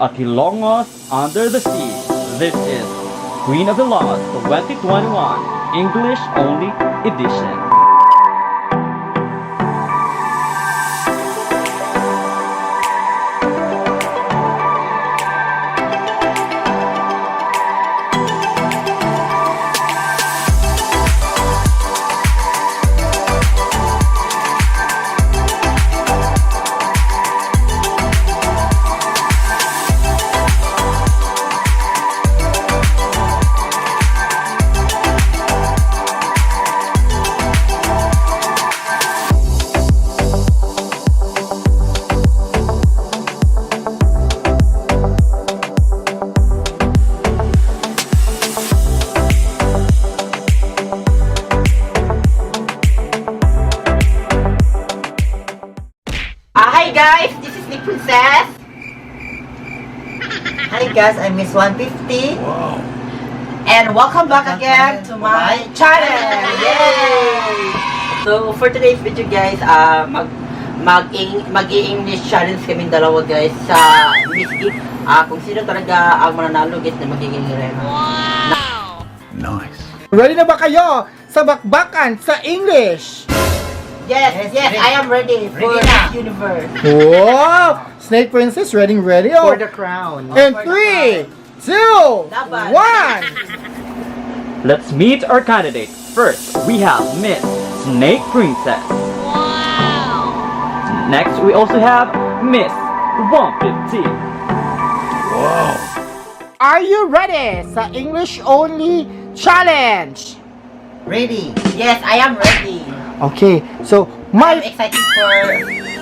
at Hilongos Under the Sea. This is Queen of Hilongos 2021 English Only Edition. Hi guys, this is the princess. Hi guys, I'm Miss 150. And welcome back again to my channel. Yay! So for today's video guys, mag mag mag-i-English challenge kaming dalawa guys sa Miss Geek. Kung sino talaga ang mananalo guys na magiging rema. Nice. Ready na ba kayo sa bakbakan sa English? Yes, yes, Yes, ready. I am ready for Ready na. Miss Universe. Wow! Snake Princess, ready, ready. Oh. For the crown. And three, two, Laban. one. Let's meet our candidates. First, we have Miss Snake Princess. Wow! Next, we also have Miss 150. Are you ready sa English only challenge? Ready. Yes, I am ready. Okay, so I'm my excited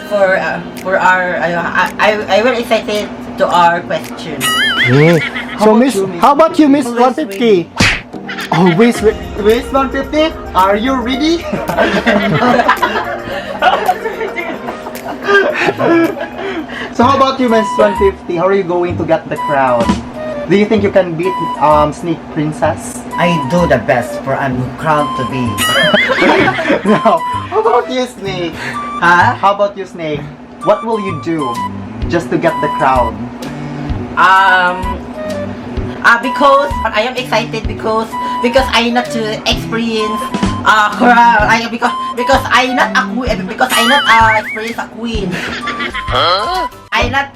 for our I will excited to our question. Okay. So about Miss, you, Miss how about you, Miss Always 150? Always ready. Miss 150, are you ready? So how about you, Miss 150? How are you going to get the crown? Do you think you can beat Snake Princess? I do the best for I'm crown to be. No. How about you, Snake? Huh? How about you, Snake? What will you do just to get the crown? Because I am excited because I not to experience crown. I because I not a queen, because I not experience a queen. Huh? I not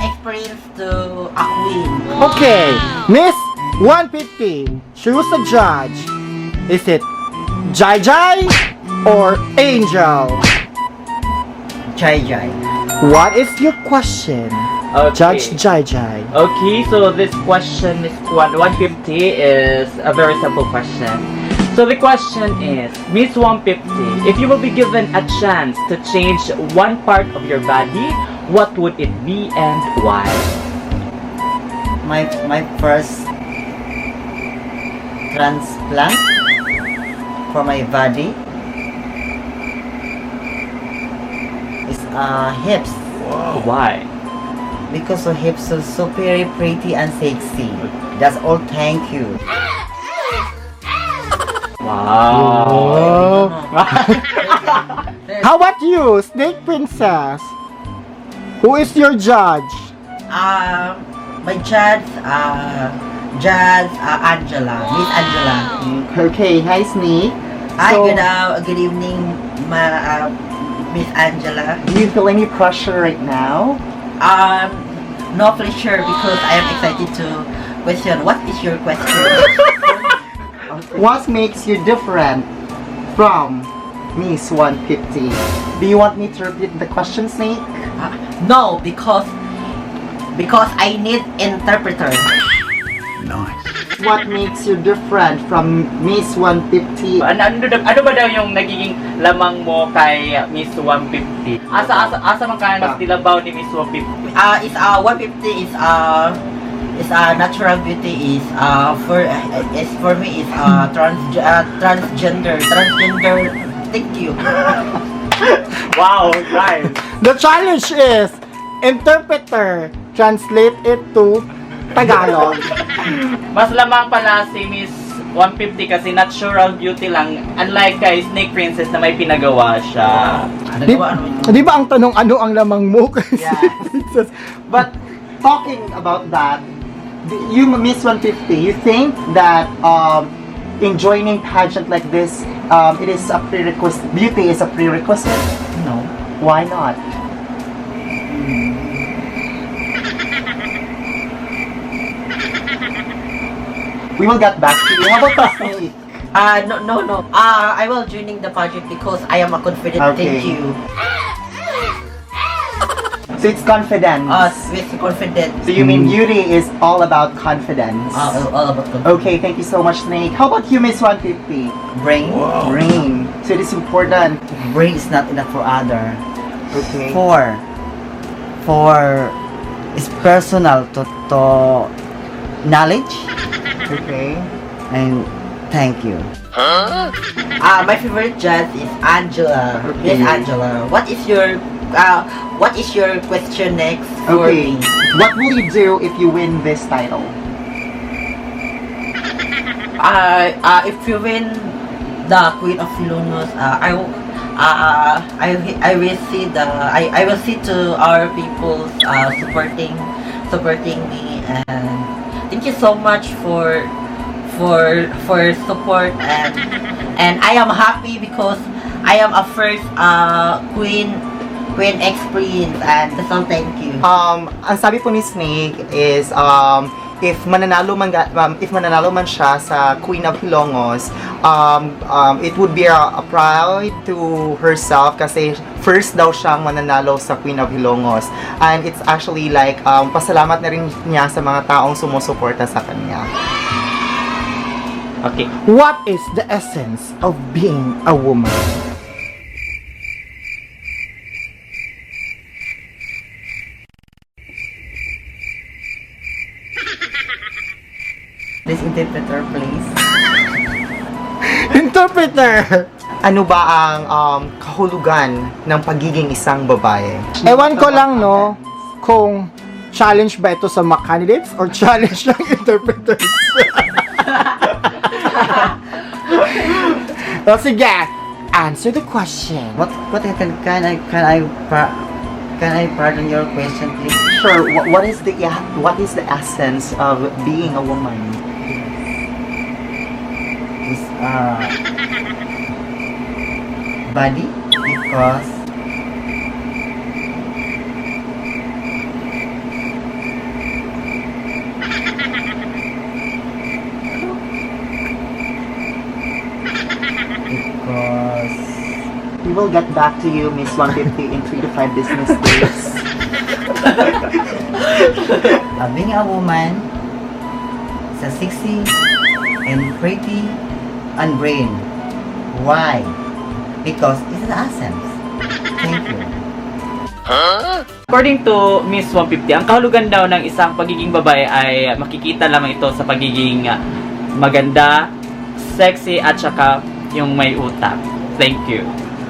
experience to a queen. Okay, Miss 150, choose a judge. Is it Jai Jai or Angel? Jai Jai. What is your question? Okay. Judge Jai Jai. Okay, so this question, Miss 150, is a very simple question. So the question is, Miss 150, if you will be given a chance to change one part of your body, what would it be and why? My first transplant for my body is hips, Why? because the hips are so very pretty and sexy. That's all. Thank you. Wow. Oh. How about you, Snake Princess? Who is your judge? My judge, judge Angela, Miss Angela. Okay, hi Snake. Hi, So, good evening, ma, Miss Angela. do you feel any pressure right now? No pressure because I am excited to question. What is your question? What makes you different from Miss 150? Do you want me to repeat the question, Snake? No, because I need interpreter. Nice. What makes you different from Miss 150? Ano ba daw yung nagiging lamang mo kay Miss 150? Asa man kaya mas nilabaw ni Miss 150? Is 150 is natural beauty is for me is transgender. Thank you. Wow, guys. The challenge is interpreter translate it to Tagalog. Mas lamang pala si Miss 150 kasi natural beauty lang. Unlike kay Snake Princess na may pinagawa siya. Di, Nagawa, ano di ba ang tanong ano ang lamang mo kay Yes. Snake Princess? But Talking about that, you, Miss 150, you think that in joining pageant like this, it is a prerequisite, beauty is a prerequisite? No. Why not? We will get back to you. How about the Snake? No. I will joining the pageant because I am a confident. Okay. Thank you. So it's confidence. With confident. So you mean beauty is all about confidence? All about confidence. Okay, thank you so much, Snake. How about you, Miss 150? Brain. Brain. So it is important. Brain is not enough for other. Okay. For it's personal to knowledge Okay. and thank you. My favorite judge is Angela. Okay. Miss Angela. What is your question next for Okay. me? What will you do if you win this title? If you win the Queen of Hilongos, I will see to our people supporting me, and thank you so much for support, and I am happy because I am a first queen experience, and that's all. Thank you. Ang sabi po ni Snake is if mananalo man siya sa Queen of Hilongos, it would be a pride to herself kasi first daw siyang mananalo sa Queen of Hilongos. And it's actually like pasalamat na rin niya sa mga taong sumusuporta sa kanya. Okay. What is the essence of being a woman? Please interpreter, please. Interpreter! Ano ba ang kahulugan ng pagiging isang babae? Ewan ko lang, no, kung challenge ba ito sa mga candidates or challenge ng interpreters. Well, sige, answer the question. What can I pardon your question, please? Sure, what is the essence of being a woman? Is body because We will get back to you, Miss 150, in 3 to 5 business days. Being a woman is a sexy and pretty and brain. Why? Because it's an essence. Thank you. According to Miss 150, ang kahulugan daw ng isang pagiging babae ay makikita lamang ito sa pagiging maganda, sexy, at saka yung may utak. Thank you.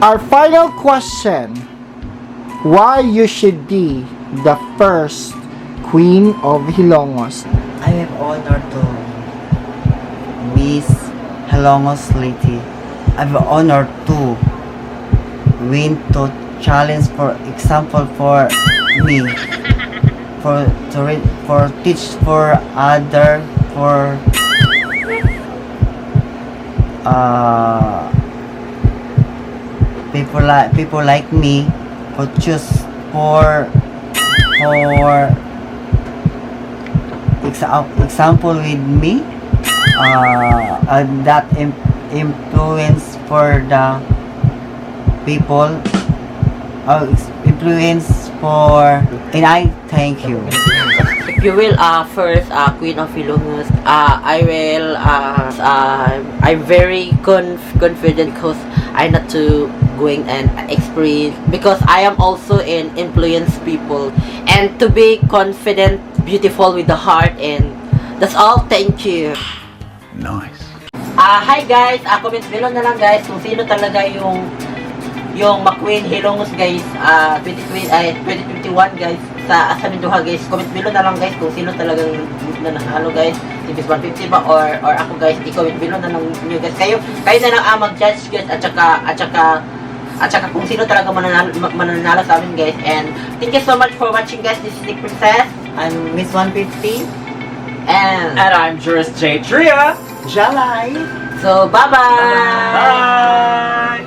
Our final question. Why you should be the first Queen of Hilongos? I have honor to Miss Hilongos Lady. I have honor to win to challenge, for example, for me for to read, for teach for other, for people like me for choose for example with me, and that influence for the people, influence for, and I thank you. If you will, first, Queen of Hilongos, I'm very confident because I not to going and experience because I am also in influence people and to be confident, beautiful with the heart, and that's all. Thank you. Nice. Hi guys, comment below na lang guys kung sino talaga yung McQueen Hilongos guys, 2020, ay, 2021 guys sa Minduha guys. Comment below na lang guys kung sino talagang nanalo guys, si Miss 150 ba or ako guys. I-comment below na lang niyo guys. Kayo na lang mag-judge guys, at saka kung sino talaga mananalo sa amin guys. And thank you so much for watching guys. This is the Princess. I'm Miss 150. And And I'm Juris J. Tria. Jalai! So, bye-bye! Bye!